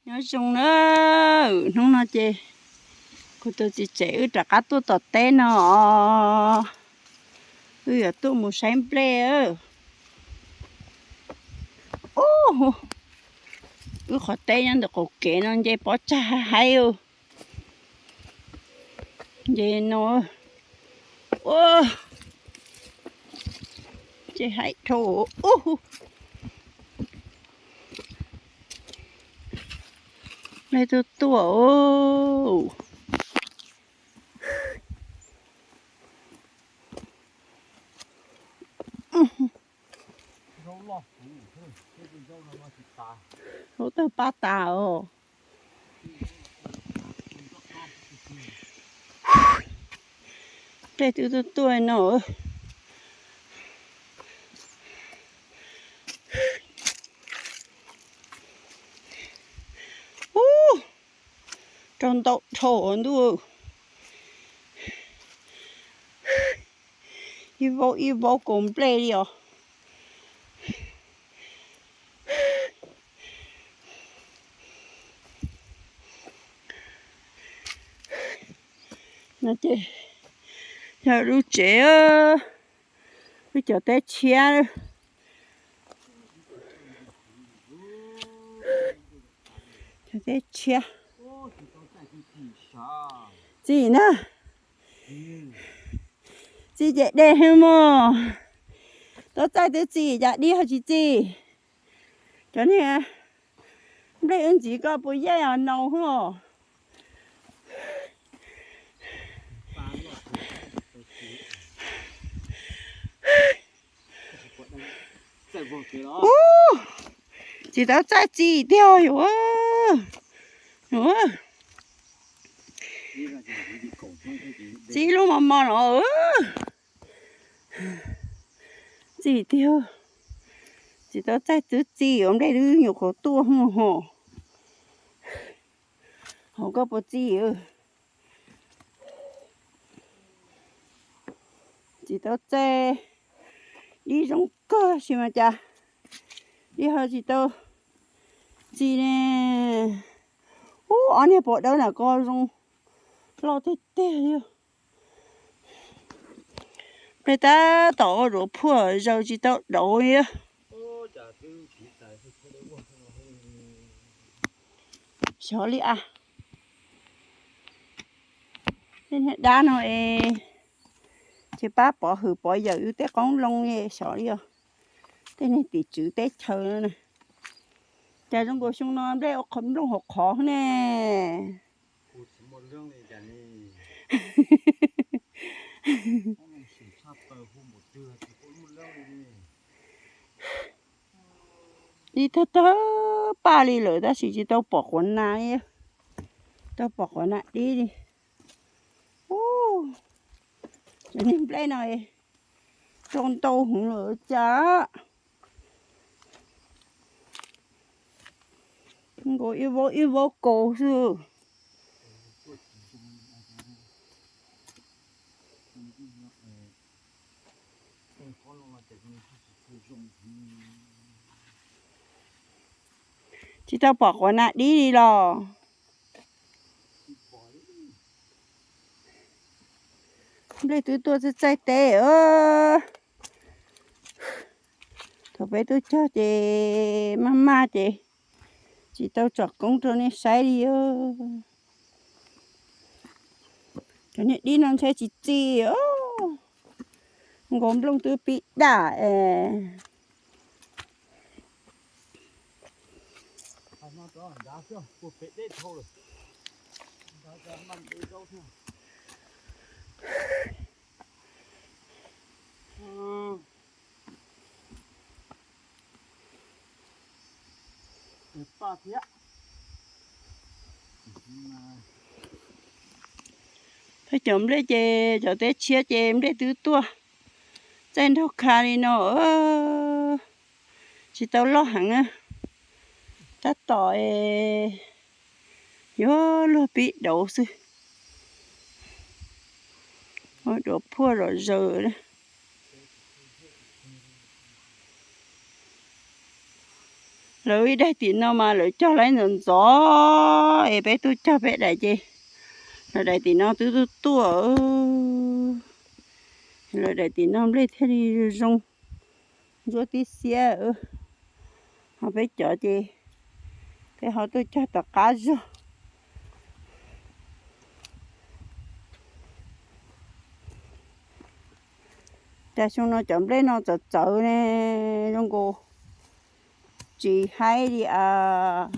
Nyob zoo na, hnub no ces kuv tus txiv tsev wb rov qab tuaj tom teb no, wb yuav tuaj mus saib nplej. Ub, wb qhov teb nyob ntawm qaum kev no nce pob tsag haib. Nce no, nce haib dhau. Ub, nplej tuaj tuaj. Zaub tawg paj tas os. Nplej twb tuaj tuaj no. Ub, rau ntau dhau ntuj. Ib vauv ib vauv kaus nplej li os. No ces yog lub tsev, lub cov teb tshiab. Cov teb tshiab. Txi na. Txi ces de hwv mog. Tau txaij twb txi, cas dib ho tsis txi. Cov niag nplej wb ntxiv koj puas yaij os, nau hwv os. Ub, tsis tau txaij txi tiag yuav. Txi lub mos mos no. Txi tiag, tsis tau txaij twb txi, ua nplej twb nyuam qhuav tuaj hos. Hauv koj puas txi? Tsis tau txaij, dib zoo kawg tab sis mas cas dib ho tsis tau txi ne. Ub, ob niag pos dawb nram ko zoo loj tiag tiag li. Nplej tab tom ua duav phuaj zaws tsis tau dauv li. Xyov li as. Tej niag dab no es tsis pab pov hwm pov yawm yus tej qoob loo li xyov li os. Tej niag tim tswv teb chaws no na. Cas zoo nkaus xyoo no nplej ua qhov nplooj hauv qhov ne. Dib tawg tawg paj li lawm tab sis tsis tau pom quav nas li, tau pom quav nas dib li. Cov niag nplej no rau ntau hwv lawm cas. Nkaus ib vauv ib vauv kaus xwb. Tsis tau pom quav nas dib li los. Nplej twb tuaj txaij txaij teb. Thaum peb tuaj cog ces maj maj ces tsis tau tsom koob rau nej saib li. Cov niag dib no ntshe tsis txi os. Nkaus nplooj twb pib dam es. Thawj cov nplej ces cov teb tshiab ces nplej twb tuaj txaij nraug kha li no. Tsis tau loj heev, tab tom yuav luag pib dauv xwb. Duav phuaj zom zaws. Lawv ib daim tim no mas lawv cog lawv ntxov ntxov es peb tuaj cog peb daim ces lawv daim tim no twb tuaj tuaj. Lawv daim tim no nplej thiaj li zoo ntsuab tib xiab. Ho peb cov ces peb ho tuaj cog tom qab zog. Cas xyoo no cov nplej no txawv txawv ne, zoo nkaus tsis haib li as.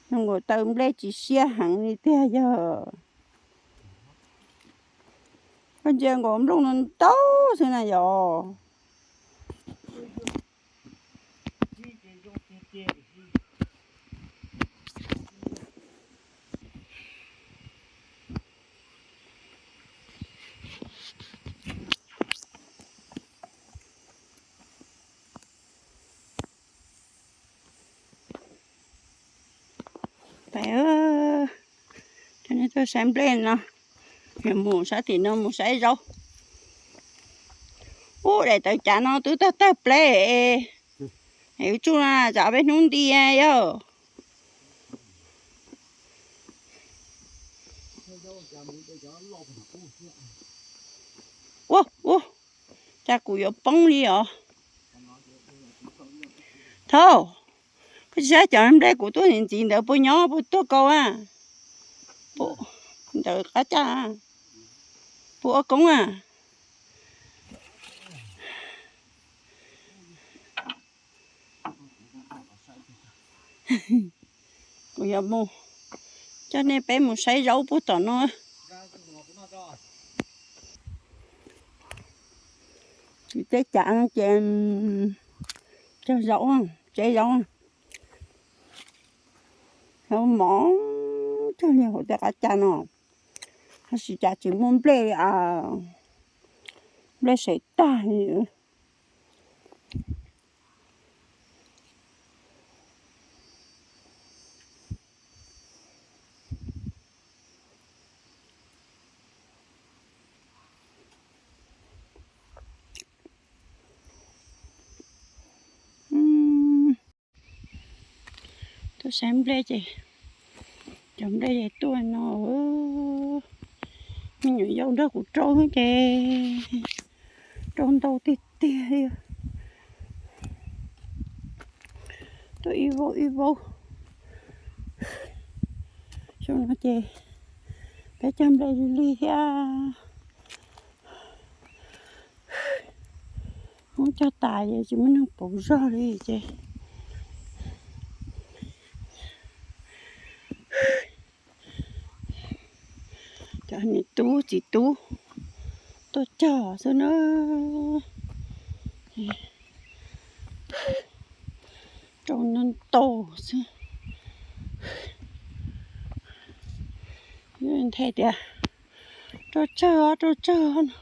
Zoo nkaus taw nplej tsis siab heev li tiag yog. Koj ntsia nkaus nplooj no ntau xwb na yog. Peb, coj nej tuaj saib nplej no, yuav mus sab tim no mus saib zaub. Ub, daim tawv cav no twb tawg tawg pleb. Es ub tsuj na, tsam peb hnub nti yog. Ua ua, cas kuv yuav poob li os. Thaum, koj tsis saib cov nplej kuv tuaj ntxiv ntawd puas nyob puas tuaj kau a? Ntawd qab caj, puas ua koob a? Kuv yuav mus coj nej peb mus saib zaub puag tom no. Tsis teb cav no ces cog zaub, tseb zaub. Zaub mos cog li hauv tej qab caj no. Tab sis cas tsis muaj nplej li as, nplej sev tag li. Tuaj saib nplej ces cov nplej ces tuaj no, me nyuam yaus nrog kuv rau ces rau ntau tiag tiag li. Tuaj ib vauv ib vauv. Xyoo no ces peb cog nplej lig lig thiab. Muab cog tas ces tsis muaj neeg pauv zog li ces cov niam tub txiv tub tuaj cog xwb na. Rau ntau ntau xwb. Nthe tias rau tsawg os, rau tsawg os no.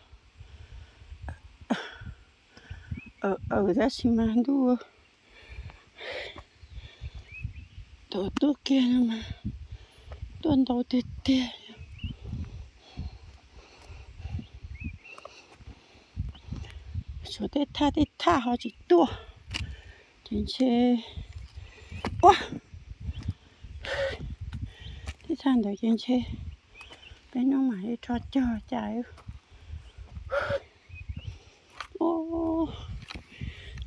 Aws, tab sis mas ntuj, tuaj tuaj kiag no mas tuaj ntau tiag tiag. Tshuav tej thaj tej thaj ho tsis tuaj ces ntshe, ua, tej thaj ntawd ces ntshe peb hnub mam li rho cog cas.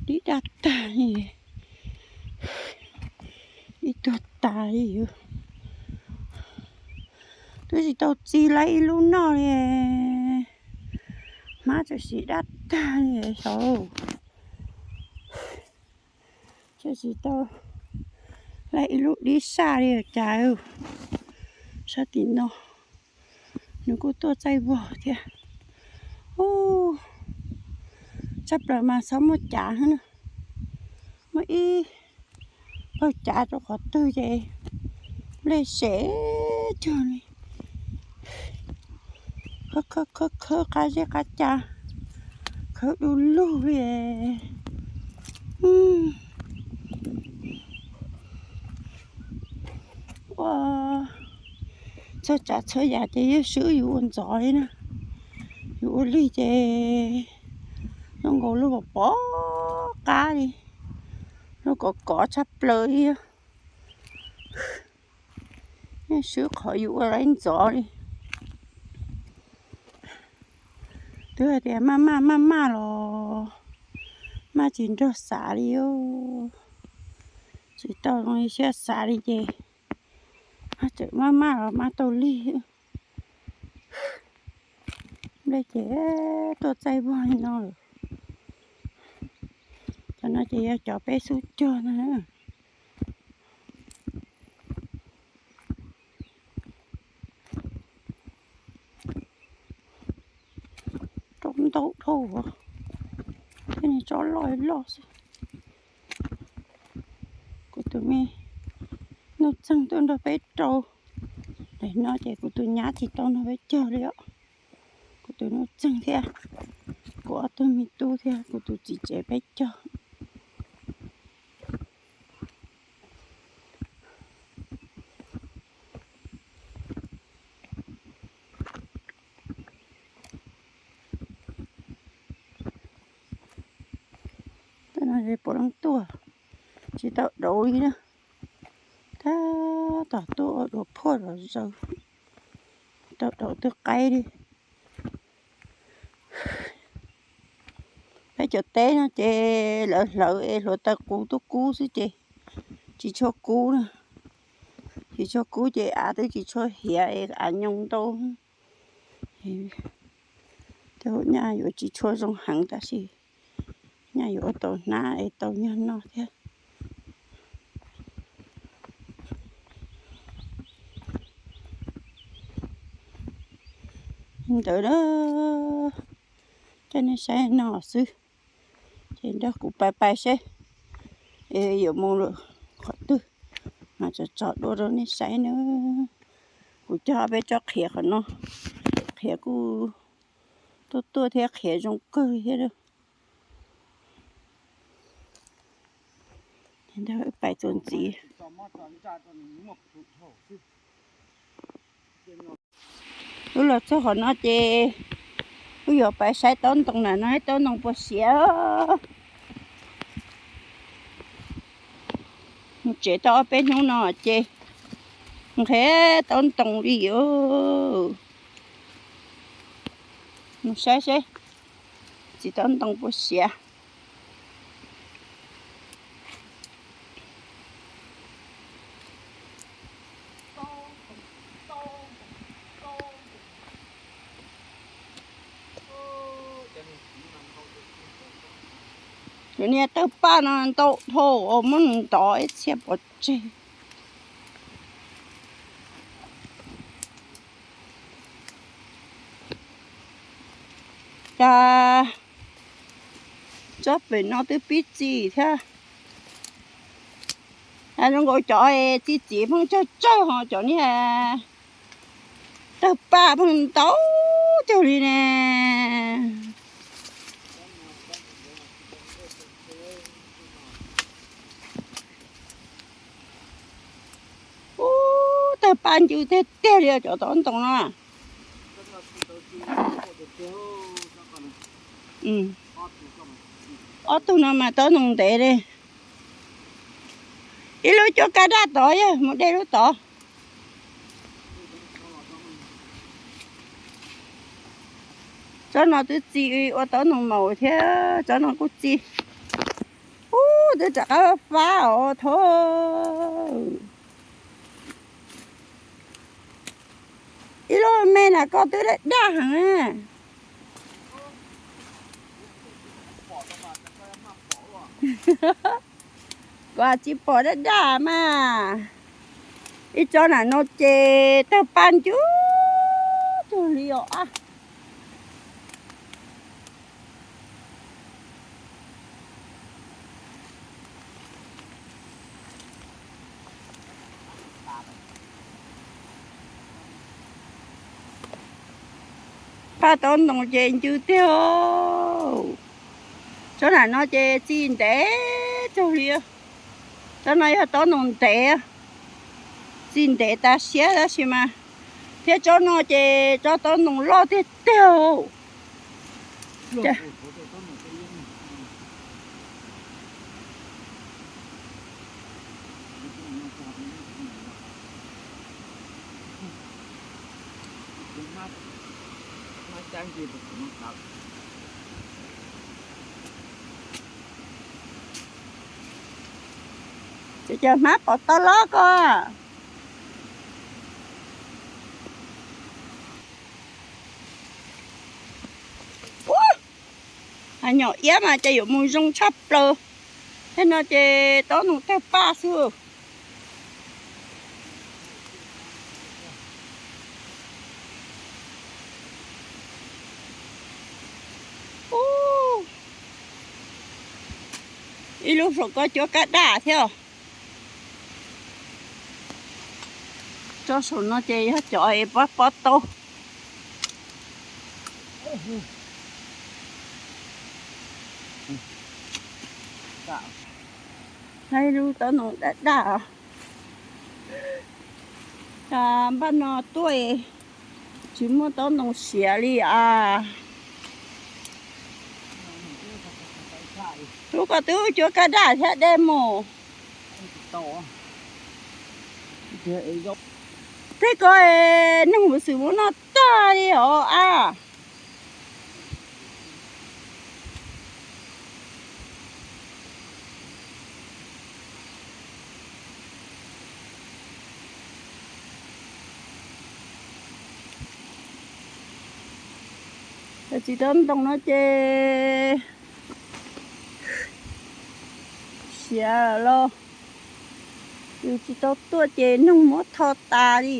Dib daj tag li, dib tuag tas li. Twb tsis tau txi lawv ib lub noj li, hmab txawm sim dab tag li xyov. Tsis tau lawv ib lub dib saj li cas. Sab tim no nws kuj tuaj txaij vog thiab. Ub, tshaj plaws mas txhob muaj cav na, muaj ib pawg cav rau qhov twg ces nplej sev cuag li. Khawb khawb khawb qab zej qab ca, khawb du lug li. Ua, txhua tsav txhua yam ces yeej swb yus ua ntxov li na. Yus ua lig ces zoo nkaus lub pom pom qab li, lub kov kov tshaj plaws li. Yeej swb qhov yus ua laib ntxov li. Twb hais tias maj maj maj maj los maj tsis nrog xav li. Tsis tau zoo li siab xav li ces maj tseem maj maj los maj tau lig. Nplej ces tuaj txaij vog li no lawm. Cov no ces yog cov peb xub cog no. Rau ntau dhau, thiab niag tsob loj loj xwb. Kuv tus me nuj txeeg tuaj nrog peb rau. Nim no ces kuv tus nyab tsis tau nrog peb cog li os. Kuv tus nuj txeeg thiab kuv ob tug me tub thiab kuv tus txiv tsev peb cog. Tej no puav leej tuaj tsis tau daus li na. Tab tom tuaj ua dua phuaj zom zaws, tau daus twb qaib li. Peb cov teb no ces lawv hlawv es hluav taws qub tuaj kub xwb ces tsis tshua kub na. Tsis tshua kub ces av twb tsis tshua hiav es av nyoo ntau. Tej hauv nyaj yuav tsis tshua zoo heev tab sis nyaj yuav ua tau hnab es tau nyuag noj thiab. Ntawd na, coj nej saib no xwb, ces nrog kuv pais pais seb yuav mus lawm qhov twg, mas tso tso dua rau nej saib na. Kuv cog peb tsob qhiav qhov no, qhiav kuj tuaj tuaj thiab, qhiav zoo kawg thiab. Pais txuas ntxiv. Wb los txog qhov no ces wb yuav pais saib taub ntoo na no, taub ntoo puas siav. Mus tsev tau ob peb hnub no ces nqhis taub ntoo li os. Mus saib seb txiv taub ntoo puas siav. Cov niag tawg paj no ntau dhau, muab ntov ib txhia pov tseg. Cas tsob pem no twb pib txi thiab. Zoo nkaus cov txi txiv pheej tsawg tsawg ho cov niag tawg paj pheej ntau kawg li ne. Ub, tawg paj ncw tiag tiag li cov taub ntoo no. Ob tug no mas taub ntoo ntev li. Ib lub cuab kab daj tod, yog mus de lub tod. Tsob no twb txi ua taub ntoo maum thiab, tsob no kuj txi. Ub, twb rov qab fab os thaub. Ib lub me na koj twb daj daj heev. Kuv tsis pom daj daj mas. Ib tsob na no ces tawg paj ncw cuag li os. Paj taub ntoo ces ncw tiag. Tsob na no ces txi ntev cuag li. Tsob no yog taub ntoo ntev, txi ntev tas siab tab sis mas, thiab tsob no ces tsob taub ntoo loj tiag tiag. Ces cov hmab pov tau los ko. Ub, a nyom iab mas ces yuav mus zoo tshaj plaws. Tej no ces taub noos tawg paj xwb. Ub, ib lub saum ko cuab kab daj thiab. Tso saum no ces yog cov es pob pob tau. Ib lub taub noos daj daj. Npaj no tuaj tsis muaj taub noos siav li as. Lub ko twb cuab kab daj thiab dej mus. Tej ko neeg mus xwm mus noj tag li os a. Cov txiv taub ntoo no ces siav los yus tsis tau tuaj ces noog muab tho tas li.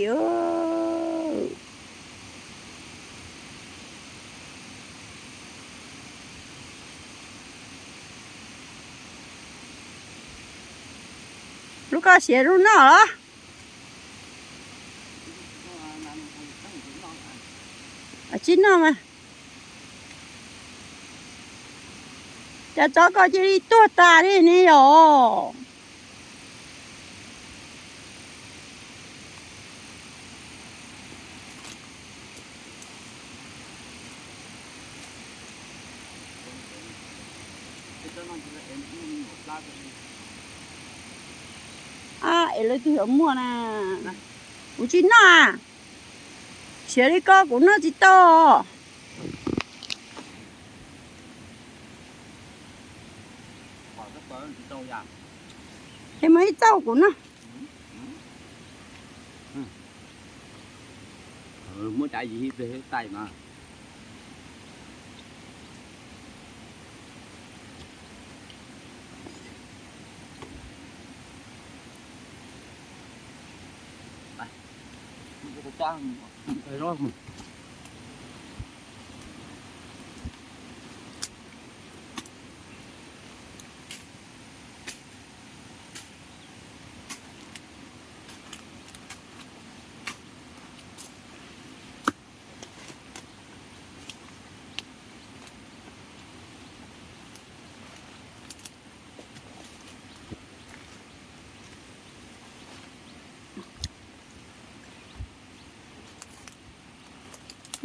Lub ko siav zoo noj los? Tsis noj mas. Cas tsob ko cia li tuag tas li ne yom? A, es lawv twg yuav muaj na? Kuv tsis noj a. Siav li ko kuv noj tsis tau. Es muaj ib txauj kuv noj. Muab cav yig tais mas.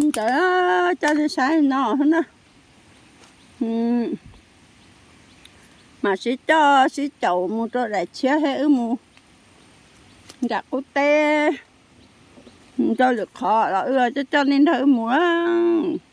Ntawd coj li saib no na. Mam sib coj sib caum mus rau daim tshiab thiab wb mus nram qub teb, mus rau lwm qhov los wb coj coj nej nrog wb mus.